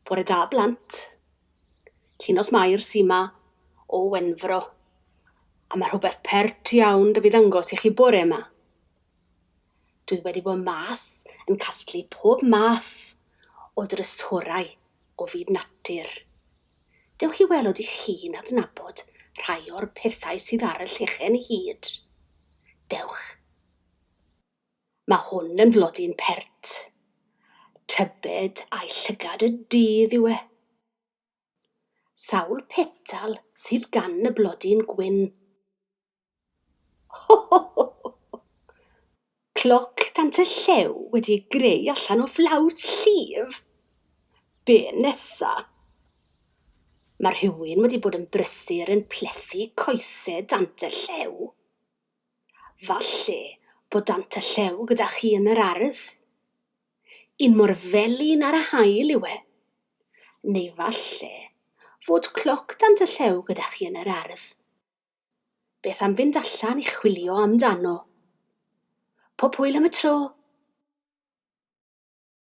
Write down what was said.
Bore da blant. Llinos Mair sy 'ma o Wenfro. A mae rhywbeth pert iawn 'da fi ddangos i chi bore yma. Dwi wedi bod mas yn casglu pob math o drysorau o fyd natur. Dewch i weld ydych chi'n adnabod rhai o'r pethau sydd ar y llechen hud. Dewch. Mae hwn yn flodyn pert. Tybed ai llygad y dydd yw e? Sawl petal sydd gan y blodyn gwyn? Ho ho ho ho! Cloc dant y llew wedi ei greu allan o flawd llif? Be nesa? Mae rhywun wedi bod yn brysur yn plethu coese dant y llew. Falle bod dant y llew gyda chi yn yr ardd. Un mor felyn ar y haul yw e. Neu falle fod cloc dant y llew gyda chi yn yr ardd. Beth am fynd allan i chwilio amdano? Pob hwyl am y tro!